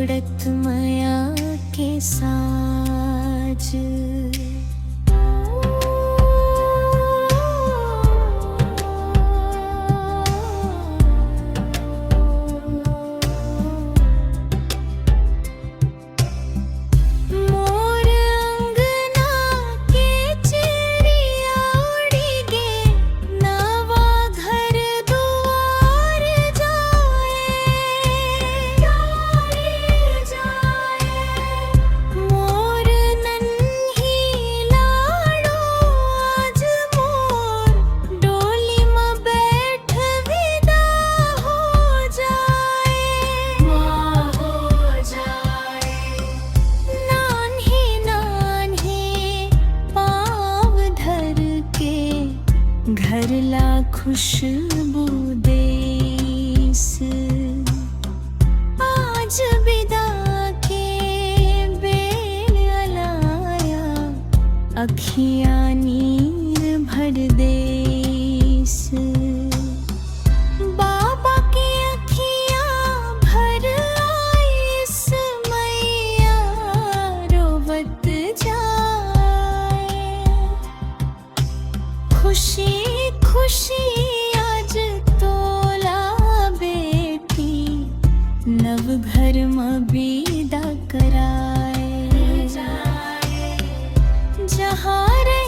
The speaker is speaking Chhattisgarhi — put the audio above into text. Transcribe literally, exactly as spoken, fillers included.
ततमया के साज। मोर अंगना के चिरिया उड़ी गे, नवा घर दुआर जाए। मोर नन्ही लाड़ो आज मोर डोली म बैठ विदा हो जाए। नान्हे नान्हे पाँव धर के घर ला खुशबू देस। आज बिदा के बेल अलाया, अखियाँ नीर भर देस। बाबा के अखियाँ भर आइस, मैया रोवत जाए। खुशी खुशी आज तोला बेटी नव घर म बिदा कराए। जहाँ रहे